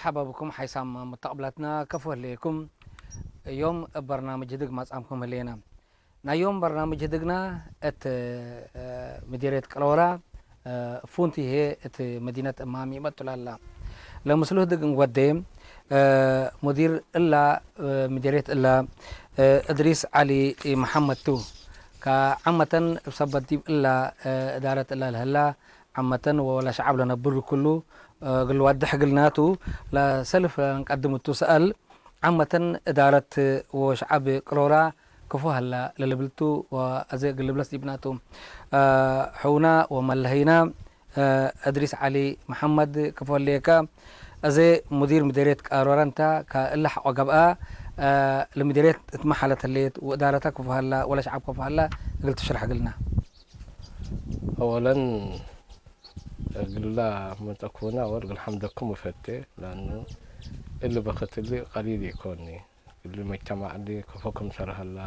ሓባብኩም ሓይሳም መተቕብላትና ከፍ ወህለየኩም። እዮም በርናምጅ ህድግ ማጻምኩም ህለየና። ናዮም በርናምጅ ህድግና እት፣ እ፣ ምዲርየት ቀለወራ፣ እ፣ ፉንቲ ሄ እት መዲነት እማም ይመጡላላ። ለምስሉ ህድግ እንጎዴ፣ እ፣ ሙዲር እላ፣ እ፣ ምዲርየት እላ፣ እ፣ እድሪስ ዓሊ መሓመድ ቱ። ከዓመተን እብ ሰበት ዲብ እላ፣ እ፣ እዳረት እላ ለህላ ዓመተን ወላ ሸዓብ ለነብር ኩሉ፣ እ፣ እግል ዋድሕ እግል ናቱ ለሰልፍ ለንቀድም እቱ ሰአል፣ ዓመተን እዳረት ወሸዓብ ቅሮራ ክፎ ሀላ ለልብልቱ ወአዜ እግል ልብለስ ዲብናቱ። እ፣ ሕውና ወመለሀይና፣ እ፣ እድሪስ ዓሊ መሐመድ ክፎ ህሌከ፣ አዜ ሙዲር ምዴርየት ቅሮራ እንተ ከእለ ሐቆ ገብአ፣ እ፣ ለምዴርየት እት መሐለት ህሌት ወእዳረታ ክፎ ሀላ ወለ ሸዓብ ክፎ ሀላ እግል ትሽረሕ እግልና። أولا እግላ መጠኩና ወር እግል ሐምደኩም እፈቴ ለአኑ እሊ በክት እሊ ቀሊል ኢኮኒ እሊ መጅተማዕ እሊ ከፎ ክምሰል ሀላ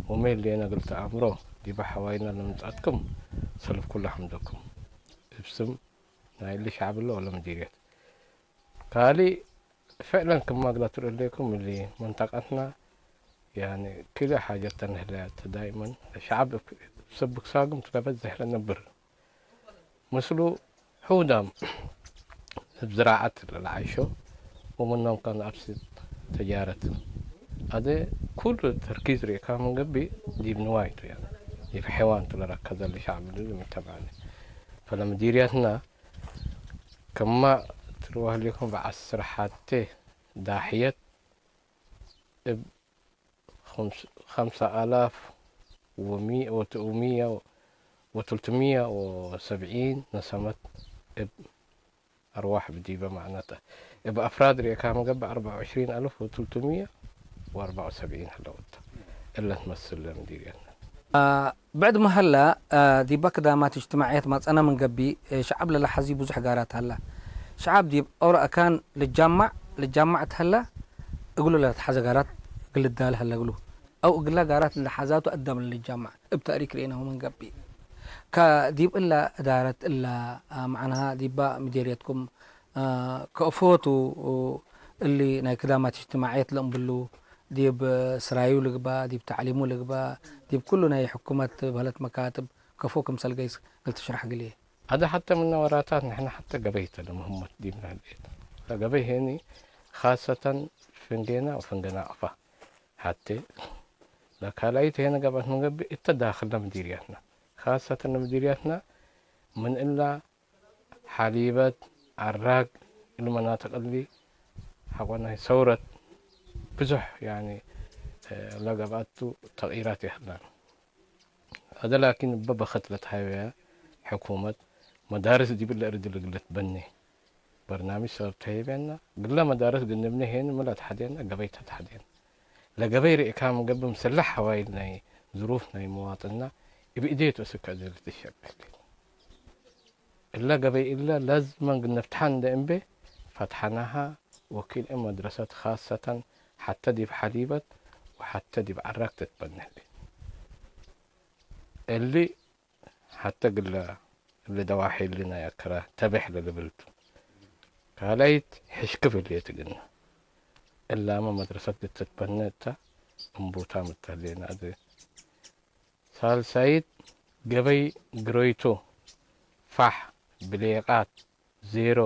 ወሜ ህሌነ እግል ተአምሮ ዲበ ሐዋይና ለምጽአትኩም ሰልፍ ኩሉ ሐምደኩም እብ ስም ናይ እሊ ሸዕብ እለ ወለ ምዲርየት ካሊ ፍዕለን ክም ማግላ ትርእዩ ህሌኩም እሊ መንጠቀትና ያኒ ክልእ ሓጀት ተንህለያት ዳይመን ሸዓብ ሰብ ብክሳግም ትለበዝሕ ለነብር ምስሉ ሕውዳም እብ ዝራዓት ለለዓይሾ ወምኖም ከን አብሲት ተጃረት አደ ኩሉ ተርኪዝ ርኢካ ምን ገብእ ዲብ ንዋይቱ ያ ዲብ ሐይዋንቱ ለረከዘ ለሸዕብ ለሚተባዕነ ፈለምዲርያትና ከማ ትርዋህሌኩም በዐስር ሐቴ ዳሕየት እብ خمس خمسة آلاف ومية وت- ومية وتلتمية وسبعين نسمة እብ አርዋሕ ብዲበ ማዕነተ እብ አፍራድ ርኤካ መገብእ أربعة وعشرين ألف وتلتمية وأربعة وسبعين ህለውተ እለ ትመስል ለምዲርየትና ብዕድ መሀላ ዲበ ክዳማት እጅትማዕየት ማጸና ምን ገብእ፣ ሸዐብ ለለሐዚ ብዙሕ ጋራት ሀላ። ሸዐብ ዲብ ኦሮ አካን ልጃማዕ ልጃማዕ እት ሀላ፣ እግሉ ለልትሐዘ ጋራት እግል ልዳለ ሀለ እግሉ። አው እግላ ጋራት ለሐዛቱ አዳም ለልጃማዕ እብ ተእሪክ ርኤናሁ ምን ገብእ። ከዲብ እላ እዳረት እላ፣ መዕናሃ ዲባ ምዴርየትኩም ከእፎቱ እሊ ናይ ክዳማት እጅትማዕየት ለእምብሉ፣ ዲብ ስራዩ ልግባእ፣ ዲብ ተዕሊሙ ልግባእ፣ ዲብ ኩሉ ናይ ሕኩመት በህለት መካትብ ከፎ ክምሰል ገይስ እግል ትሽረሕ እግል እየ። አደ ሐተ ምነ ወራታት ንሕነ ሐተ ገበይ ተ ለምህመት ዲብነ ህሌት። ለገበይ ሄኒ ካሰተን ፍንጌና ወፍንገ ናቅፋ ሐቴ ለካልአይት ሄነ ገብአት ምን ገብእ እተ ዳክል ለምዲርያትና ካሰተን ለምዲርያትና ምን እላ ሐሊበት፣ ዐራግ፣ እሊ መናጥቅ እሊ ሐቆ ናይ ሰውረት ብዙሕ ያኒ ለገብአቱ ተቅይራት ይሀላን። አደ ላኪን እበ በክት ለትሀበየ ሕኩመት መዳርስ ዲብ እለ እርድ እግል ልትበኔ በርናምጅ ሰበብ ተህይበና፣ እግለ መዳርስ እግል ንብኔ ሄን ሚ ለትሐዴና ገበይ ተትሐዴን። ለገበይ ርኤካ ምን ገብእ ምሰለ ሐዋይል ናይ ዝሩፍ ናይ መዋጥንና እብ እዴ ቱ እስከ እዜ ልትሸቅል። እለ ገበይ እለ ለዝመን እግል ንፍትሐ እንዴ እንቤ ፈትሐናሃ ወክልኤ መድረሰት ካሰተን ሐተ ዲብ ሐሊበት ወሐተ ዲብ ዐራግ ትትበኔ ህሌት። እሊ ሐተ እግለ እሊ ደዋሒ እሊ ናይ አከረ ተቤሕ ለልብል ቱ። ካልአይት ሕሽክብ ህሌት እግልነ። እላመ መድረሰት እግል ትትበኔ እተ እንቡታም እተ ህሌነ አዜ። ሳልሳይት ገበይ ግሮይቶ ፋሕ ብሌቃት ዜሮ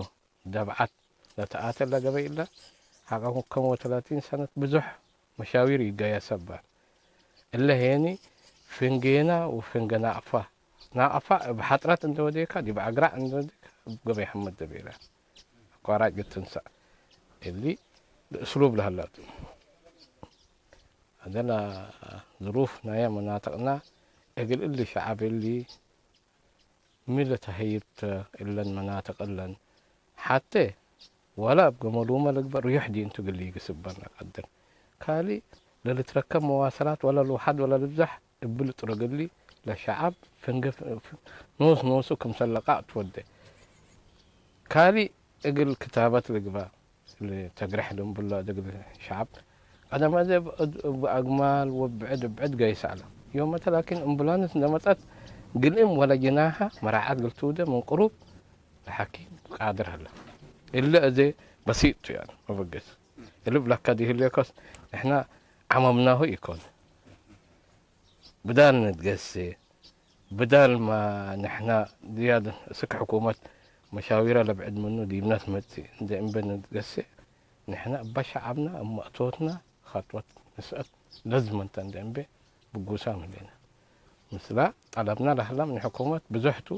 ደብዓት ለተአተ እለ ገበይ እለ ሐቀ ከም ወተላቲን ሰነት ብዙሕ መሻዊር ይገየሰ እበ። እለ ሄኒ ፍንጌና ወፍንገ ናቅፋ። ናቅፋ እብ ሐጥረት እንደ ወዴካ ዲብ አግራዕ እንደ ወዴካ እብ ገበይ ሐመድ ደቤለ አቋራጭ እግል ትንሳእ እሊ ለእስሉብ ለሀላቱ። አደላ ዝሩፍ ናየ መናጥቅና እግል እሊ ሸዐብ እሊ ሚ ለተሀይብተ እለን መናጥቅ እለን ሐቴ ወላ እብ ገመሉመ ልግበእ ርዩሕ ዲንቱ እግል ኢግስበነ ቀድር። ካልእ ለልትረከብ መዋሰላት ወላ ልውሐድ ወላ ልብዛሕ እብ ልጥረግ እሊ ለሸዐብ ፍንጌ ኖስ ኖሱ ክምሰል ለቃእ ትወዴ። ካልእ እግል ክታበት ልግበእ። ለተግረሕ ለእምብሎ እግል ሸዐብ ቀደም አዜ እብ አግማል ወብዕድ ብዕድ ገይስ ዐለ። ዮመተ ላኪን እምቡላንስ እንደ መጸት ግልእም ወለ ጅናሐ መራዐት እግል ትውዴ ምን ቅሩብ ለሐኪም ቃድር ሀለ። እለ አዜ በሲጥ ቱ ያን መበገስ እልብ ለካ ዲህልዮኮስ ንሕና ዓመምናሁ ይኮን ብዳል ንትገሴ ብዳል ማ ንሕና ዝያድ እስክ ሕኩመት መሻዊራ ለብዕድ ምኑ ዲብነት መጽእ እንደ እምበ ንትገሴ ንሕና እባ ሸዓብና እማእቶትና ኻጥወት ንስአት ለዝመንተ እንደ እምበ ብጉሳ ምሌና ምስላ ጠለብና ለህላ ምን ሕኩመት ብዙሕቱ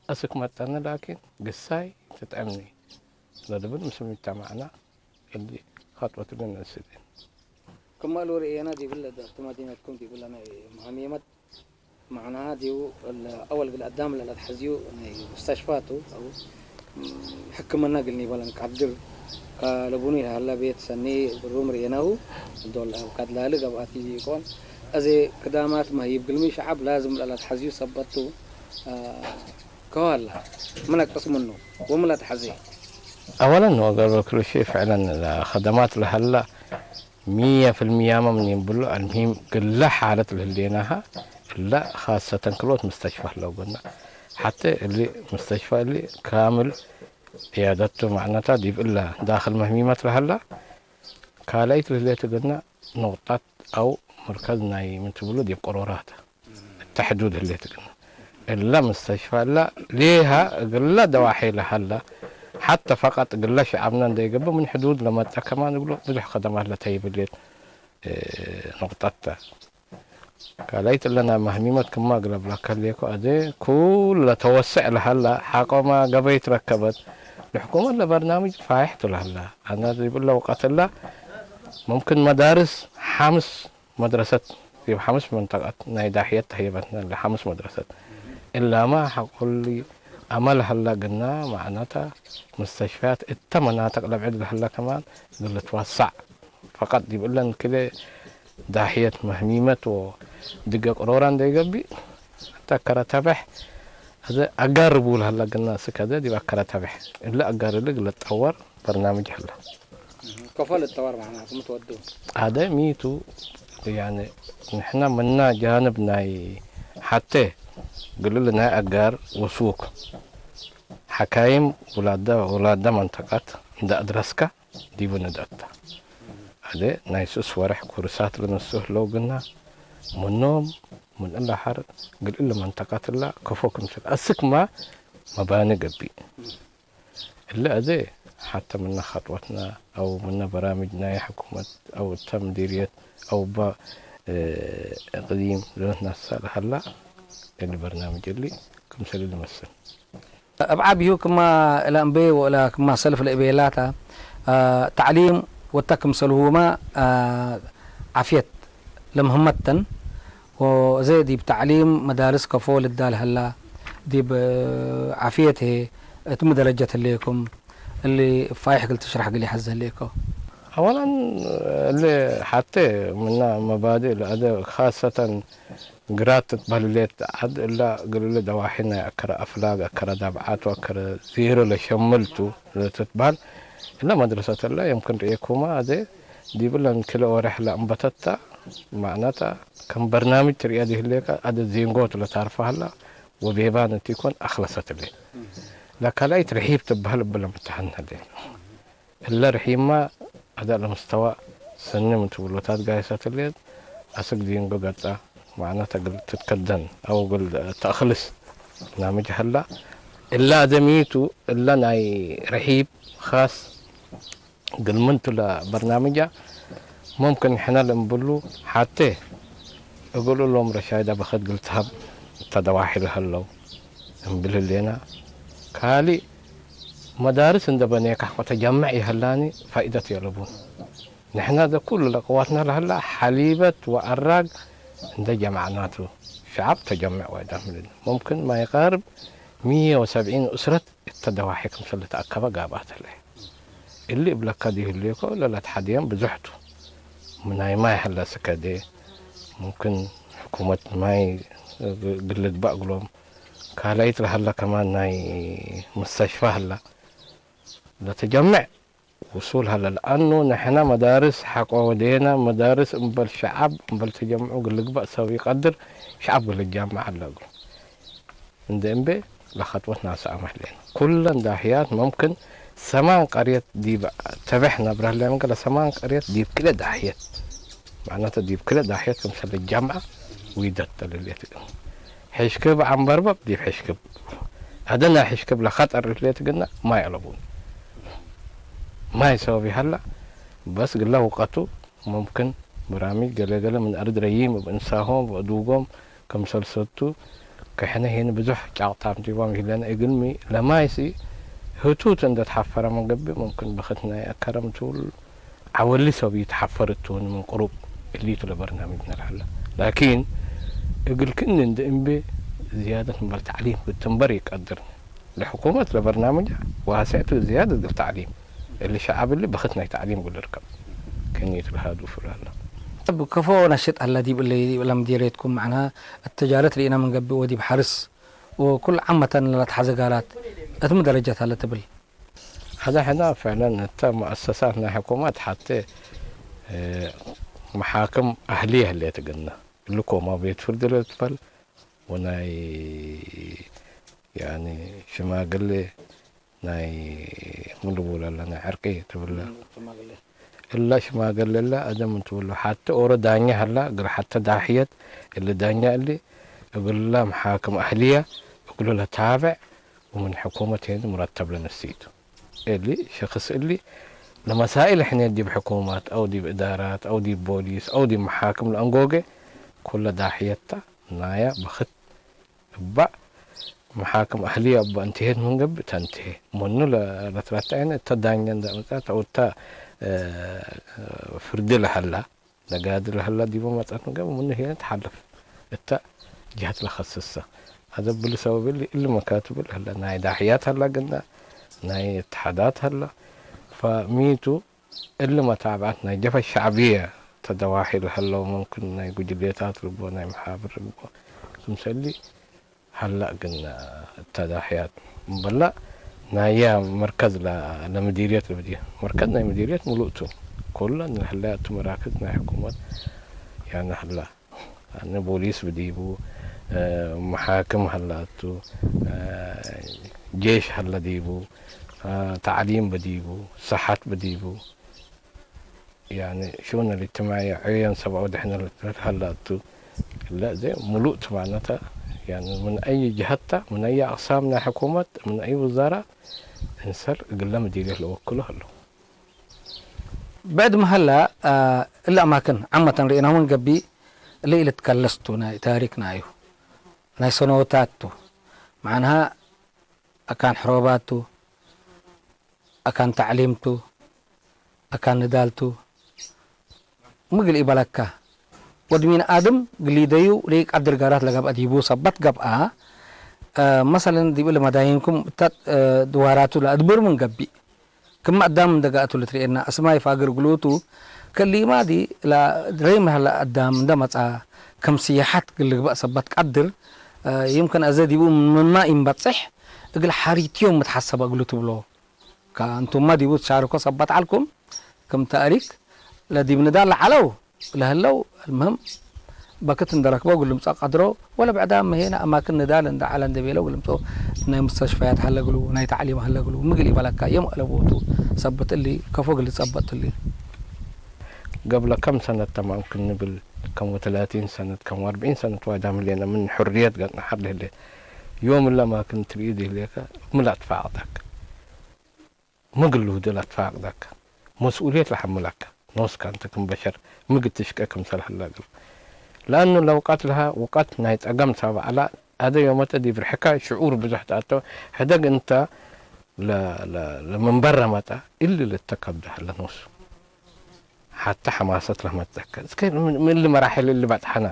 እስክ መጠነ ላኪን ግሳይ ትጠምኒ ለልብል ምስ ምጅተማዕና እሊ ኻጥወት ልን እንስልን كما لو رئينا دي بلا دكتور مدينتكم دي بلا مهميمت معناها ديو أول قل قدام للا تحزيو مستشفاتو أو ሕክምና ግልኒ በለን ቃድር ለቡኑ ይሃላ ቤት ሰኒ ብሩም ርኤናሁ ዶል ኣብ ካድላሊ ገብኣት ይኮን እዚ ክዳማት መህይብ ግልሚ ሸዓብ ላዝም ለላ ተሓዝዩ ሰበቱ ከዋላ ምን ኣቅስ ምኑ ወምን ላ ተሓዘየ أولا وقبل كل شيء فعلا الخدمات لهلا مية في المية ما من ينبلو المهم قلة حالة لهليناها لا خاصة كلوت مستشفى لو قلنا حتى اللي مستشفى اللي كامل عيادته معناتها دي إلا داخل مهميمة لهلا ካልኣይቲ ልህልየት እግርና ንቑጣት ኣው መርከዝ ናይ ምን ትብሉ ዲብ ቅሮራት እታ ሕዱድ ህልየት እግርና እላ ምስተሽፋ እላ ሌሃ እግላ ደዋሒ ለሃላ ሓተ ፈቃጥ እግላ ሽዓብና እንደይገብእ ምን ሕዱድ ለመጣ ከማን እግሎ ብዙሕ ከደማት ለተይብሌት ንቑጣት ካልኣይት እለና ማህሚመት ክማ ግለብላካ ሌኮ ኣደ ኩለ ተወስዕ ለሃላ ሓቆማ ገበይ ትረከበት ንሕኩመት ለበርናምጅ ፋይሕ ትለሃላ ኣና ዚብለ ውቀት እላ ሙምክን መዳርስ ሓምስ መድረሰት ዚብ ሓምስ መንጠቀት ናይ ዳሕየት ተህየበትና እለ ሓምስ መድረሰት እላማ ሓቆሊ ኣመል ሃላ ግና ማዕናታ ምስተሽፈያት እተ መናጠቅ ለብዕድ ለሃላ ከማን ግልትዋሳዕ ፈቃጥ ዲብ እለን ክለ ዳሕየት መህሚመት ወድገ ቅሮራ እንደይገቢ እተ ከረተበሕ እዘ ኣጋር ብውል ሃላ ግና ስከዘ ዲብ ኣከረተበሕ እለ ኣጋር እለ ግለ ጠወር በርናምጅ ሃላ ከፎ ልጠወር ማዕና ክምትወዱ ኣደ ሚቱ ያኒ ንሕና ምና ጃንብ ናይ ሓተ ግልል ናይ ኣጋር ወሱክ ሓካይም ውላዳ ውላዳ መንተቃት እንዳ ኣድረስካ ዲቡ ንደታ ኣደ ናይ ሱስ ወርሕ ኩርሳት ልንሱ ህለው ግና ምኖም ምን እላ ሓር ግልእለ መንተቃት እላ ከፎ ክምስል ኣስክማ መባኒ ገቢእ እለ ኣደ ሓተ ምነ ኸጥወትና ኣው ምነ በራምጅ ናይ ሕኩመት ኣው እታ ምዲርየት ኣው ባ እቅሊም ልንትናሳ ለሃላ እሊ በርናምጅ እሊ ክምስል ልመስል። እብ ዓብዩ ክማ እላ እምቤ ወእላ ክማ ሰልፍ ለእቤላታ ተዕሊም ወታ ክምሰልሁማ ዓፍየት ለምህመተን ወእዘ ዲብ ተዕሊም መዳርስ ከፎ ልዳል ሀላ ዲብ ዓፍየት ህዬ እት ሚ ደረጀት ህሌኩም እሊ ፋይሕ እግል ትሽራሕ እግል ይሐዝ ህሌኮ። أولا እሊ ሓቴ ምና መባድእ ለአደ ካሰተን ግራት ትትበህል ሌት ዐድ እላ እግል እሊ ደዋሒ ናይ አከረ አፍላግ፣ አከረ ዳብዓት ወአከረ ዜሮ ለሸምል ቱ ለትትበህል እለ መድረሰት እለ የምክን ርኤኩማ አዜ ዲብለን ክለ ወሬሕ ለአንበተታ ማዕናታ ከም በርናምጅ ትርእያ ዲህሌከ አደ ዜንጎ ቱ ለታርፋ ህላ ወቤባን እቲኮን አክለሰት እሌ ለካልአይት ርሒብ ትበህል እብለ ምተሐን ህሌ። እለ ርሒማ አዳ ለምስተዋ ሰኒ ምን ትብሎታት ጋይሰት ህሌት፣ አስክ ዲንጎ ገጻ፣ ማዕናት እግል ትትከደን አው እግል ተአክልስ ናምጅ ሀላ። እለ አደሚቱ እለ ናይ ርሒብ ካስ እግል ምንቱ ለበርናምጃ፣ ሙምክን ሕነ ለእምብሉ ሐቴ እግል እሎም ረሻይዳ በክት እግል ተሀብ እተ ደዋሒ ለሀለው እምብል ህሌና። ካልእ መዳርስ እንደ በኔካሕ ወተጀምዕ ይሀላኒ ፋኢደት የለቡን። ንሕና ዘ ኩሉ ለቅዋትና ለሀላ ሐሊበት ወአራግ እንደ ጀማዕናቱ ሸዐብ ተጀምዕ ወይዳምልን ሙምክን ማይቃርብ ሚየ ወሰብዒን እስረት እተ ደዋሒ ክምሰል ልትአከበ ጋብአት ህለ። እሊ እብለካ ዲህሌኮ ለለትሐድየም ብዙሕ ቱ። ምናይ ማይ ሀለ ስከዴ ሙምክን ሕኩመት ማይ ግልግባእ እግሎም ካልኣይት ለሀለ ከማን ናይ ምስተሽፋ ሀላ ለተጀምዕ ውሱል ሀለ ለአኑ ንሕነ መዳርስ ሐቆ ወዴነ መዳርስ እምበል ሸዐብ እምበል ተጀምዑ ግልግባእ ሰብ ኢቀድር ሸዐብ ግልጃመዕ ሀለ እግሉ እንዴ እምቤ ለኸጥወት ናሰ አመህሌነ ኩለን ዳህያት መምክን ሰማን ቀርየት ዲብ ተበሕ ነብረህለ ምንገለ ሰማን ቀርየት ዲብ ክለ ዳሕየት። ማዕናተ ዲብ ክለ ዳሕየት ክምሰለ ጃምዓ ዊደት ተለልየት። ሕሽክብ ዓንበርበብ ዲብ ሕሽክብ። ኣደና ሕሽክብ ለኸጠር ልትሌት ግና ማይ ኣለቡን። ማይ ሰበብ ይሃላ፣ በስ ግላ ውቀቱ ሙምክን ብራሚ ገለገለ ምን ኣርድ ረይም ብእንሳሆም ብእዱጎም ክምሰል ሰቱ ከሕነ ሄን ብዙሕ ጫቕጣም ዲቦም ይህለነ እግልሚ ለማይሲ ህቱት እንደ ተሓፈረ መገብእ ሙምክን ብኽት ናይ ኣከረም ትብል ዓወሊ ሰብ ይተሓፈር እትውን ምን ቅሩብ እሊቱ ለበርናምጅ ነልሃለ። ላኪን እግል ክእን እንደ እምቤ ዝያደት ምበል ተዕሊም ክትንበር ይቀድር። ለሕኩመት ለበርናምጃ ዋስዕቱ ዝያደት እግል ተዕሊም እሊ ሸዓብ እሊ ብኽት ናይ ተዕሊም እግል ርከብ ክኒት ለሃዱ ፍላለ። ከፎ ነሽጥ ኣለ ዲብ እለ ለምዲሬትኩም ማዕና እትጃረት ርኢና ምንገብእ ወዲብ ሓርስ ወኩል ዓመተን ለትሓዘ ጋላት እትም ደረጃት ኣለ ትብል። ሓደ ሕና ፍዕለን እተ መኣሰሳት ናይ ሕኩማት ሓተ መሓክም ኣህሊ ህሌት ግና እልኮማ ቤት ፍርድ ለትበል ወናይ ያኒ ሽማግሌ ናይ ምልቡል ኣለ ናይ ዕርቂ ትብለ እላ ሽማግሌ ላ ኣደም እንትብሉ ሓተ ኦሮ ዳኛ ሃላ እግል ሓተ ዳሕየት እሊ ዳኛ እሊ እግላ መሓክም ኣህልያ እግሉ ለታብዕ ومن حكومة هند مرتب لنسيت اللي شخص اللي لمسائل احنا دي بحكومات او دي بادارات او دي بوليس او دي محاكم الانقوقي كل داحيتا نايا بخت با محاكم اهليه با انتهت من قبل تنتهي منو لا لا ترات عين التدانيا دا متات او تا فرد لهلا ነጋድል ሀላ ዲቦ መጻት ንገብ ምን ሄነ ትሓልፍ እታ ጅሃት ለኸስሰ ኣዘብል ሰበብ እሊ እሊ መካትብል ሀላ ናይ ዳሕያት ሀላ ግና ናይ እትሓዳት ሀላ ፈሚቱ እሊ መታብዓት ናይ ጀፈ ሻዕብየ ተደዋሒል ሀለው መምክን ናይ ጉጅሌታት ልቦ ናይ መሓብር ልቦ ክምሰሊ ሀላእ ግን እተዳሕያት እምበላ ናያ መርከዝ ለምዲርየት ልብድየ መርከዝ ናይ ምዲርየት ሙሉእቱ ኩለ ንህላያቱ መራክዝ ናይ ሕኩመት ያነ ሀላ ንቦሊስ ብዲቡ መሓክም ሀላቱ ጄሽ ሀለ ዲቡ ተዕሊም ብዲቡ ሰሓት ብዲቡ يعني شؤون الاجتماعية عيان سبعة ودحنا هلا تو لا زي ملوء تبعنتها يعني من أي جهة من أي أقسام من حكومة من أي وزارة إنسر قلنا مديرية لو كله هلو بعد ما هلا آه إلا أماكن عامة رئينا من قبي اللي إلى تكلستو ناي تاريخ نايو ناي سنوتاتو معناها أكان حروباتو أكان تعليمتو أكان ندالتو ምግል ኢበለከ ወድ ሚን ኣድም ግሊደዩ ለይቀድር ጋራት ለገብአ ዲቡ ሰበት ገብአ መሰለን ዲብ ለመዳይንኩም እተ ድዋራቱ ለአድብር ምን ገቢእ ክመ አዳም እንደ ገአቱ ልትርኤና እስማይ ፋግር ግሉቱ ከሊማ ዲ ለረይም ለሀለ አዳም እንደ መጻ ከም ስያሐት ግልግበእ ሰበት ቀድር ይምክን አዘ ዲቡ ምንማ ኢንበጽሕ እግል ሐሪትዮም ምትሐሰበ እግሉ ትብሎ ከአንቱማ ዲቡ ትሻርኮ ሰበት ዐልኩም ክም ተእሪክ ለዲብ ንዳል ለዐለው ለህለው المهم በክት እንደረክበው ግልምጸ ቀድሮ ወለ ብዕዳ መሄነ አማክን ንዳል እንደ ዐለ እንደ ቤለው ግልምጾ ናይ ሙስተሽፈያት ሀለ ግሉ ናይ ተዕሊም ሀለ ግሉ ምግል ኢበለካ የም አለቦቱ ሰብት እሊ ከፎ ግል ጸበጥ እሊ قبل كم سنة تمام كن نبل كم وثلاثين سنة كم وأربعين سنة وايد عملينا من حرية قلنا حر هليت يوم إلا ما كنت تريد هليك ملات فاعتك ምግል ልውድል ኣትፋቅዳካ መስኡልየት ለሐምላካ ኖስካ እንተ ክም በሸር ምግል ትሽቀ ክምሰል ሀላ እግል ለአኑ ለውቀት ለሃ ውቀት ናይ ጸገም ሳብ ዐላ አደ ዮመተ ዲብ ርሕካ ሽዑር ብዙሕ ተአተው ሕደግ እንተ ለምንበረ መጣ እሊ ልተከብደ ሀለ ኖሱ ሓተ ሐማሰት ለመትዘከር እስከ ምን እሊ መራሕል እሊ በጽሐና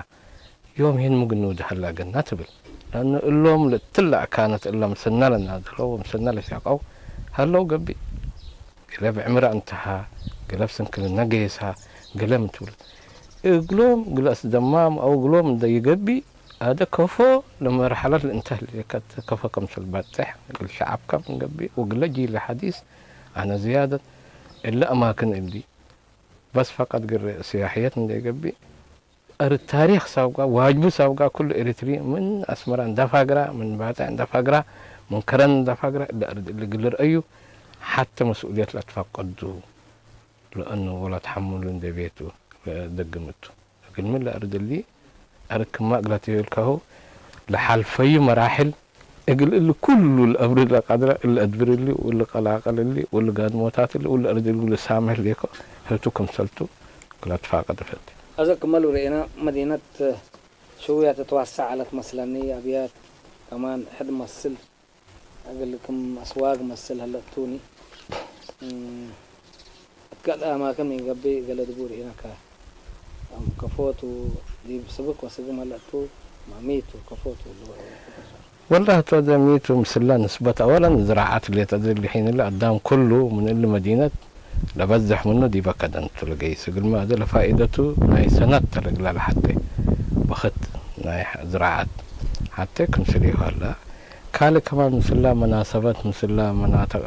ዮም ሄን ምግ እንውድሀላ ገና ትብል ለእኑ እሎም ልእትለ አካነት እለ ምስነ ለናድለው ወምስነ ለሻቀው ሀለው ገብእ ገለ ብዕምረ እንተሃ ገለ ብስንክልነ ገይሳ ገለ ምን ትብል እግሎም ግለ አስደማም አው እግሎም እንደ ይገብእ አደ ከፎ ለመርሐለት ልእንተህ ልከት ከፎ ከምስል ባጽሕ እግል ሸዓብካ ምን ገብእ ወግለ ጂለ ሐዲስ አነ ዝያደት እለ አማክን እሊ በስ ፈቀድ ግረ ስያሕየት እንደ ይገብእ እር ታሪክ ሳብጋ ዋጅቡ ሳብጋ ኩሉ ኤሪትሪ ምን አስመራ እንዳፋግራ ምን ባጽዕ እንዳፋግራ ምን ከረን እንዳፋግራ እለ እርድ እለ ግልር እዩ حتى مسؤولية لا تفقدوا، لأنه ولا تحملوا እንደ ቤቱ ደግምቱ እግልሚ ለእርድሊ ኣርክማ እግላት ይብልካሁ ለሓልፈዩ መራሕል እግል እሊ ኩሉ ለእብሪ ለቃድረ እሊ ኣድብርሊ ወሊ ቀላቀልሊ ወሊ ጋድሞታትሊ ወሊ እርድሊ ወሊ ሳምሕ ሌኮ ህቱ ክምሰልቱ ክለትፋቀ ድፈት። أذكر ملو رئينا مدينة شوية تتوسع على تمثلني أبيات كمان حد مسل أقول لكم أسواق مسل هلا توني. أتكلم أماكن من قبي قال دبور هنا كا كفوتو دي سبك وسقم هلا تو ماميتو كفوتو اللي هو والله تودميتو مسلا نسبة أولا زراعة اللي تدري الحين اللي قدام كله من اللي مدينة لبزح منه دي بكدن تلقي سقل ما هذا لفائدته ناي سنة تلقلا لحتى بخت ناي زراعة حتى كم سري هلا كالي كمان مسلا مناسبات مسلا مناطق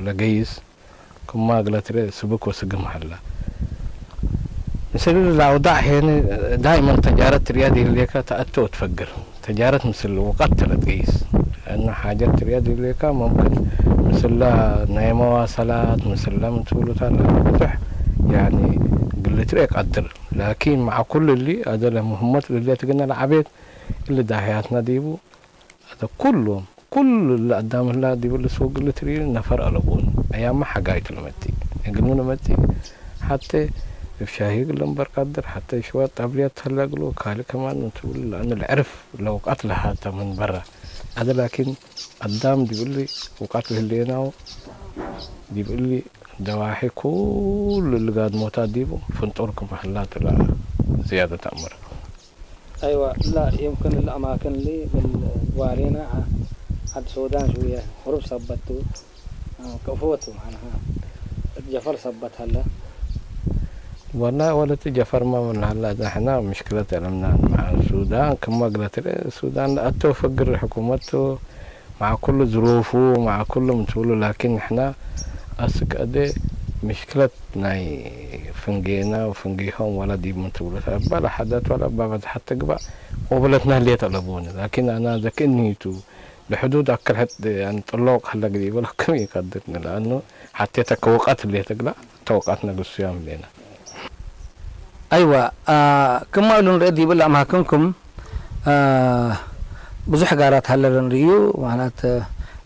لقيس كما قلت لي سبك وسقم هلا مثل الأوضاع هنا دائما تجارة رياض اللي كتأتو تفقر تجارة مثل وقت تلقيس أن حاجات رياض اللي كان ممكن مثل ناي مواصلات مثل لم تقولوا تلا بتح يعني قلت لي قدر لكن مع كل اللي هذا مهمة اللي تقلنا العبيد اللي داهياتنا ديبو هذا كلهم كل اللي قدام الله ديبو اللي سوق اللي تري نفر ألبون أيام ما حقايت المتي يقولون متي حتى في شاهي قلن برقدر حتى شوية طابليات هلا قلو كالي كمان نتقول لأن العرف لو قتل حتى من برا هذا لكن قدام ديبو اللي وقتل اللي ناو ديبو اللي دواحي كل اللي قاد موتا ديبو فنطوركم محلات لا زيادة أمر أيوة لا يمكن الأماكن اللي بالوارينا عد سودان شوية هروب سبتو كفوتو معناها جفر سبت هلا والله ولا تجفر ما من هلا احنا مشكلة لمنا مع السودان كما قلت لي السودان لا أتو فقر حكومته مع كل ظروفه مع كل متولو لكن احنا أسك أدي مشكلة ناي فنجينا وفنجيهم ولا دي متولو بلا حدث ولا بابا حتى قبا قبلتنا اللي يطلبون لكن أنا ذاك إنيتو لحدود أكل حد يعني طلوق هلا قدي ولا كم يقدر لأنه حتى تكوقات اللي تقلع توقعتنا قصيام لنا ኣይዋ ክማሉ ንርኢ ዲብል ኣምሃክንኩም ብዙሕ ጋራት ሃለለ ንርእዩ ማለት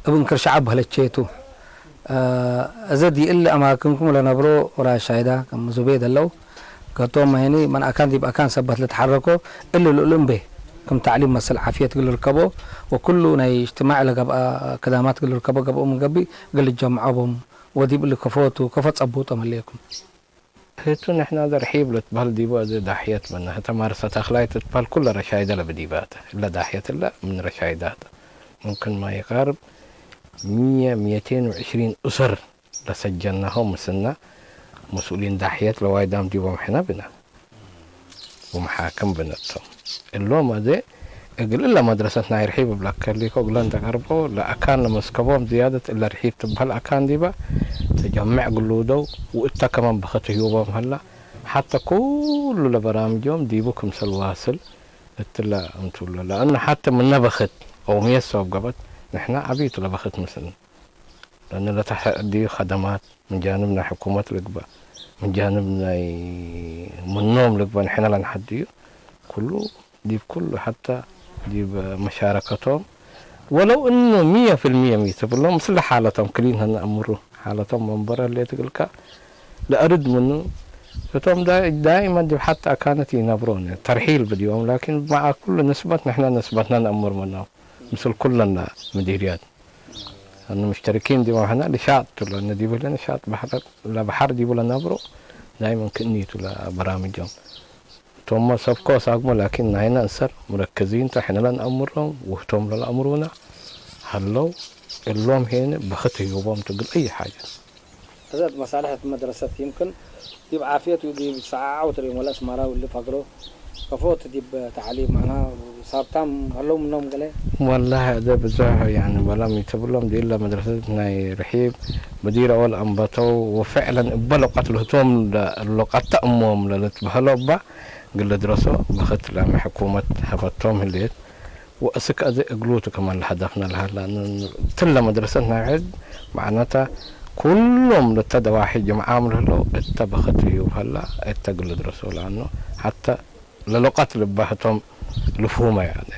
እብን ክርሻዓ በህለቸቱ እዘ ዲእል ኣምሃክንኩም ለነብሮ ራሻይዳ ከም ዙቤ ደለው ገቶም መሄኒ መን ኣካን ዲብ ኣካን ሰበት ለተሓረኮ እሊ ልኡል እምቤ ከም ታዕሊም መስል ዓፍየት ግል ርከቦ ወኩሉ ናይ እጅትማዕ ለገብኣ ክዳማት ግል ርከቦ ገብኡ ምንገቢ ግል ጀምዖቦም ወዲብ እሊ ከፎቱ ከፎ ጸቡጦም ህሌኩም ህቱ ንሕና ዘርሒብ ለትበህል ዲቡ ኣዘ ዳሕየት መና ህተ ማርሰ ተኽላይ ትትበህል ኩለ ረሻይደ ለብዲባተ እለ ዳሕየት እለ ምን ረሻይዳተ ممكن ما يقارب مية ميتين وعشرين أسر ለሰጀናሆም ምስና مسؤولين ዳሕየት ለዋይዳም ዲቦም ሕነ ብነ ومحاكم ብነቶም እሎም ኣዘ እግል እለ መድረሰት ናይ ርሒብ እብለከ ሊኮ እግለን ተቀርቦ ለአካን ለመስከቦም ዝያደት እለ ርሒብ ትበህል አካን ዲበ ተጀምዕ ግሉደው ወእተ ከማን በኸት ህዩቦም ሀላ ሐተ ኩሉ ለበራምጆም ዲቡ ክምሰል ዋስል እትለ እንትብሎ ለአነ ሐተ ምነ በኽት አው ምየት ሰበብ ገበት ንሕና ዐቢቱ ለበኽት ምስል ለአነ ለተሐ እዲ ከደማት ምን ጃንብ ናይ ሕኩመት ልግበእ ምን ጃንብ ናይ ምኖም ልግበእ ንሕነ ለንሐድዩ ኩሉ ዲብ ኩሉ ሐታ ዲብ መሻረከቶም ወለው እኑ ሚየ ፍልሚየ ሚ ትብሎም ምስለ ሓለቶም ክሊን ነአምሩ ሓለቶም መንበረ ህሌት እግልካ ለአርድ ምኑ እቶም ዳይመን ዲብ ሐታ አካነት ይነብሮን ተርሒል ብድዮም ላኪን መዓ ኩሉ ንስበት ንሕነ ንስበትና ነአምር ምኖም ምስል ኩለና ምዲርያት أنه مشتركين ديما هنا لشاط ولا نديبه لنا شاط بحر لا بحر ديبه لنا برو دائما كنيتو لا برامجهم ثم سبكو ساقمو لكن ناينا انسر مركزين تا حنا لن امرهم وهم لن امرونا هلو اللوم هنا بخت يوبهم تقول اي حاجه እዘት መሳልሕ እቲ መድረሰት ይምክን ዲብ ዓፍየት ዲብ ሰዓዓው ትሪኦም ወላ እስማራ ውሊ ፈግሮ ከፎት ዲብ ተዓሊም ማዕና ሳብታም ሀለው ምኖም ገለ والله هذا بزح يعني بلا ميتبلهم دي إلا مدرسة ناي رحيب مدير أول أنبتو وفعلا إبلو قتل هتوم لو قد تأمهم للتبهلو با قل درسو بخت لام حكومة هفتوم هليت وأسك أذي أقلوتو كمان لهدفنا لها لأن تلا مدرسة ناعد معناتها كلهم لتدواحي جمعة عمل هلو، اتبخت يوم هلا، اتقل درسوا لأنه حتى للوقت لبهتهم لفهومة يعني.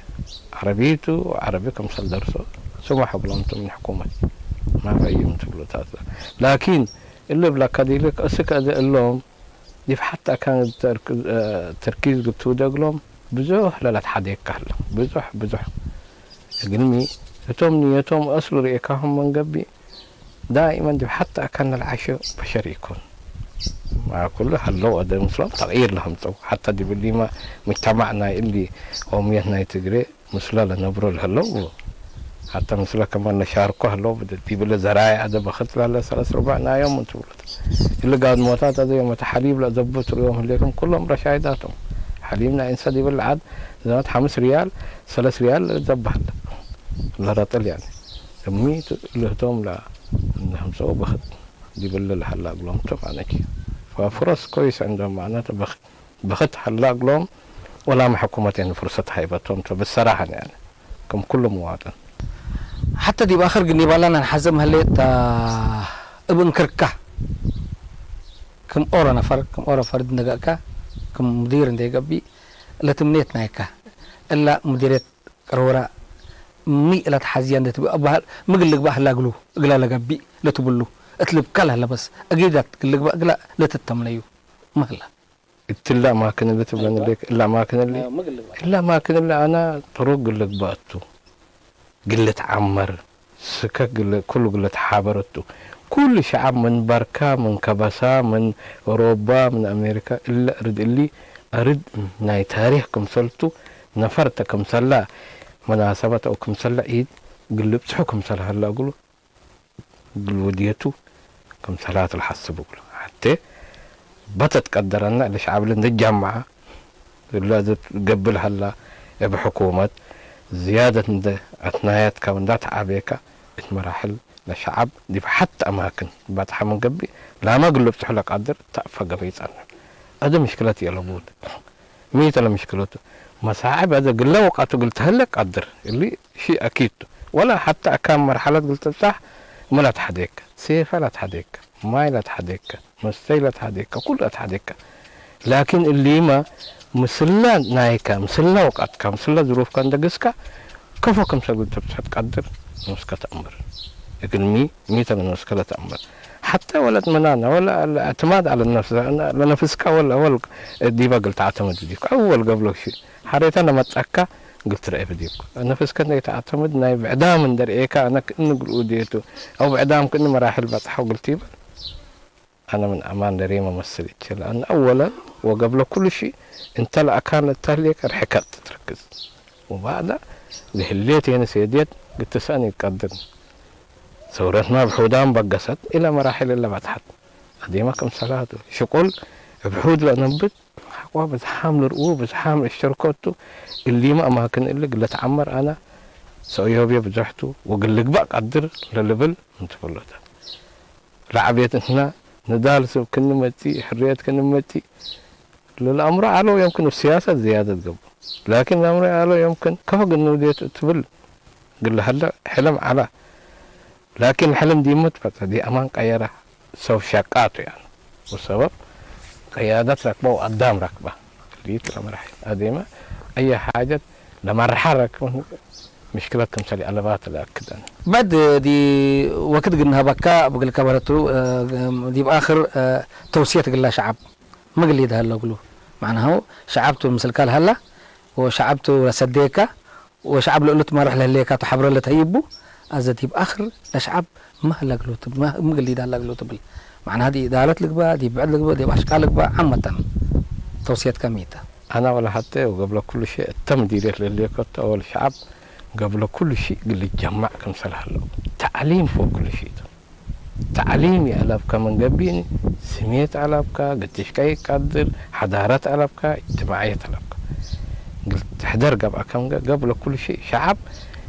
عربيتو عربي كم سل درسوا، سمح بلهم من حكومة. ما في أي مشكلة تاتا. لكن اللي بلا كديلك أسك أدي اللهم دي حتى كان ترك-، آه، تركيز قلتو دقلهم بزوح لا لا تحديك كهلا. بزوح، بزوح. قلمي، يتوم نيتوم أصل رئيكاهم من قبي. دائمًا دي حتى أكلنا العشاء بشر يكون. مع كل هلو أدي مسلم تغيير لهم تو. حتى دي باللي ما مجتمعنا اللي قوميتنا يتقري مسلا لنبرو الهلو. حتى مسلا كمان نشاركو هلو بدي دي بالله زرايع أدي بخت لا لا ثلاث ربعنا يوم انتو. اللي قاعد موتات أدي يوم تحليب لا زبط يوم الليكم كلهم رشايداتهم. حليبنا إنسا دي بالعد زمت خمس ريال، ثلاث ريال زبح. لا رطل يعني. كمية لهتهم لا إنهم سووا بخت. دي بالله هلا قلهم تبع نجي. ففرص كويس عندهم معناته بخت، بخت هلا قلهم ولا ما حكومة يعني فرصة هايبتهم تو بالصراحة يعني. كم كل مواطن. حتى دي بآخر قلني بالا نحزم هليت، آه، ابن كركة. كم أورا نفر، كم أورا فرد نقاكا، كم مدير ندي قبي، لا تمنيت نايكا. إلا مديرية قرورة مي إلا تحزيان دي تبقى بحر، مقلق بحر لاقلو، قلا لقبي، لا تبلو. اتلب كلا هلا بس، أقيدات قلق بقى قلا لا تتمليو. مهلا. እትላ ማክንሊ ትብለኒ ሌክ እላ ማክንሊ እላ ማክንሊ ኣና ጥሩ ግልግ ባእቱ ግልት ዓመር ስከ ግለ ኩሉ ግለ ተሓበረቱ ኩሉ ሸዓብ ምን በርካ ምን ከበሳ ምን ኦሮባ ምን ኣሜሪካ እለ ርድ እሊ ኣርድ ናይ ታሪክ ክምሰልቱ ነፈርተ ክምሰላ መናሰበት ኣው ክምሰላ ኢድ ግልብጽሑ ክምሰል ሃላ እግሉ ግልውድየቱ ከም ሰላት الحسب እግሉ ሓቴ በተት ቀደረና ለሸዓብ ለንደጃማዓ ለዘት ገብል ሃላ እብ ሕኩመት ዝያደት እንደ ኣትናያት ካብ እንዳተዓበየካ እት መራሕል ለሸዓብ ዲብ ሓት ኣማክን ባጥሓ ምን ገቢ ላማ ግሎ ብጽሑ ለቃድር ተእፈ ገበ ይጸንዕ። ኣደ ምሽክለት የለቡት። ሚተ ለምሽክለቱ መሳዕብ ኣደ ግለ ወቃቱ ግል ተህለ ቃድር እሊ ሺ ኣኪድ ቱ። ወላ ሓታ ኣካን መርሓለት ግል ትብጻሕ እመ ላትሓዴከ፣ ሴፈ ላትሓዴከ፣ ማይ ላትሓዴከ፣ መስተይ ላትሓዴከ፣ ኩሉ ላትሓዴከ። ላኪን እሊመ ምስላ ናይከ፣ ምስላ ወቃትካ፣ ምስላ ዝሩፍካ እንደግስካ ከፎ ክምሰል ግል ትብጻሕ ትቃድር ንስከ ተእምር። እግልሚ ሚተ ለነፍስከ ለተእምር። ሓታ ወለ እጥምናና ወለ እዕትማድ ዐለ ነፍስ ለነፍስካ ወለ ወል ዲበ እግል ተዕተምድ ብዲብካ። አወል ገብለክ ሺ ሓሬታ ለመጽአካ እግል ትርኤ ብዲብካ። ነፍስከ እንዴ ተዕተምድ ናይ ብዕዳም እንዴ ርኤካ አነ ክእኒ እግል ኡዴቱ አው ብዕዳም ክእኒ መራሕል በጽሐው እግል ቲበል። አነ ምን አማን ደሬመ መስል እችል። አነ አወለን ወገብለ ኩሉ ሺ እንተ ለአካን ለተህሌከ ርሕከት ትትርክዝ። ወባዕዳ ለህሌት የነ ሴድየት ግትሰአን ይትቀድር። ሰውረትና ብሑዳም በገሰት እለ መራሕል እለ በጽሐት። አዴመ ክምሰላቱ ሽቁል እብ ሑድ ለአነብት ሐቆ ብዝሓም ልርኡ ብዝሓም እሽተርከቱ እሊመ አማክን እሊ ግለ ተዓመር አነ ሰእዮብየ ብዞሕቱ ወግል ልግባእ ቀድር ለልብል እንትብሎተ። ለዐቤት እንትና ንዳል ስብ ክኒ መጺእ ሕርየት ክኒ መጺእ ለለአምሮ ዐለው የምክን እብ ስያሰት ዝያደት ገብኡ ላኪን ለአምሮ ዐለው የምክን ከፈ ግንውዴት እትብል ግለ ሀለ ሕለም ዐላ ላኪን ሕለም ዲመ ትፈጸ ዲ አማን ቀየረ ሰብ ሸቃቱ ያነ ወሰበብ ቅያደት ረክበ ወአዳም ረክበ ሊት ለመራሒ አዴመ አየ ሓጀት ለመርሓ ረክበ ምሽክለት ክምሰል አለባት ለአክደን። بعد دي وقت قلنا بكا بقول كبرتو دي بآخر توصية قلا شعب مقلي ده هلا قلو معناه شعبتو مثل قال هلا وشعبتو رسديكا ወሸዓብ ልእሉት መርሕ ለህሌካቱ ሐብረ ለተህይቡ፣ አዘ ዲብ አክር ለሸዓብ ማ ሀላ እግሉ ትብ-፣ ማ ምግል ዲዳ ሀላ እግሉ ትብል። መዕናህ ዲብ ኢዳለት ልግበእ፣ ዲብ ብዕድ ልግበእ፣ ዲብ አሽቃ ልግበእ፣ ዓመተን ተውስየትከ ሚ ተ? አና ወለ ሐቴ ወገብለ ኩሉ ሺ እተ ምዲርየት ለህሌኮ ተ ወለ ሸዓብ ገብለ ኩሉ ሺ እግል ልጀማዕ ክምሰል ሀለው። ተዕሊም ፎቅ ኩሉ ሺ ተ። ተዕሊም የአለብከ ምን ገቢኒ፣ ስሜት አለብከ፣ ግትሽከ ኢቀድር፣ ሐዳረት አለብከ፣ እጅትማዕየት አለብከ። እግል ትሕደር ገብአከ ምን ገ-፣ ገብለ ኩሉ ሺ ሸዐብ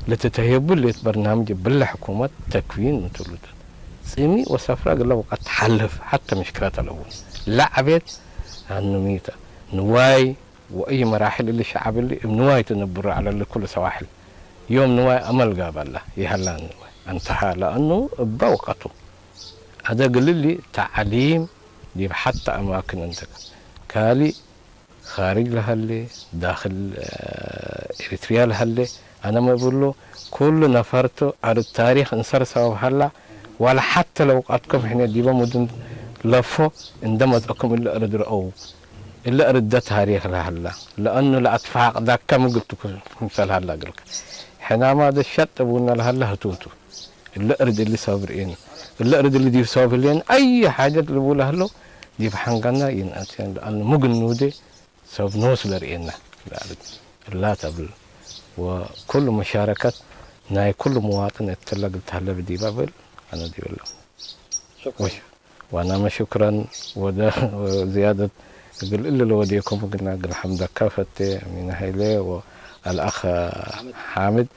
ለትተህየቡ ሌት በርናምጅ እብለ ሕኩመት ተክዊን እንትሉት። ጽሚ ወሰፍረ እግለ ወቀት ተሐልፍ ሐተ ምሽክለት አለቡ። ለዐቤት አኑ ሚ ተ። ንዋይ ወእይ መራሕል እሊ ሸዐብ እሊ እብ ንዋይ ትንብሮ ዐለ እሊ ኩሉ ሰዋሕል። ዮም ንዋይ አመል ጋብ አላ ይሀላ ንዋይ አንተሃ ለአኑ እበ ወቀቱ። هذا قليل لي تعليم دي حتى أماكن عندك. كالي خارج لهاللي، داخل، آه، إريتريا لهاللي. أنا ما بقول له كل نفرته على التاريخ انصر سبب هلا، ولا حتى لو قعدكم هنا ديبا مدن لفو، عندما تقوم إلا أرد رأو، إلا أرد ده تاريخ لهلا، لأنه لا أتفاق ذاك كم قلت لكم مثال هلا قلت لك. حينما ده الشط أبونا لهلا هتوتو، إلا أرد اللي صابر إين، إلا أرد اللي ديب صابر لين، أي حاجة اللي بقولها له، ديب حنقنا ين أتين، لأنه مقنودة سبب نوس لرئينا. لا تبل. وكل مشاركة ناي كل مواطن اتلق تهلا بدي بابل، أنا دي بالله. شكرا. وش-، وأنا ما شكرا. وده زيادة قل إلا لو وديكم قلنا قل حمد كافة من هيلي والأخ حامد.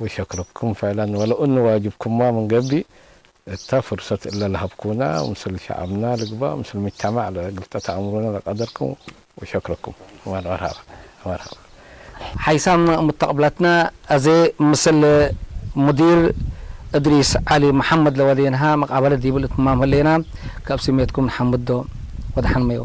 وشكركم فعلا، ولو أنه واجبكم ما من قبل، እታ ፍርሰት እለ ለሀብኩና፣ ምስል ሸዐብና ልግባእ፣ ምስል ምጅተማዕ ለግልጠት አእምሮና ለቀደርኩም፣ ወሸክረኩም። መርሐባ፣ መርሐባ። ሓይሳም ሙተቅብላትና፣ አዜ ምስል ሙዲር እድሪስ ዓሊ መሐመድ ለወዴንሃ መቃበለት ዲብል እትማም ህሌና፣ ካብ ስሜትኩም ንሐምዶ። ወደሓን መዮ።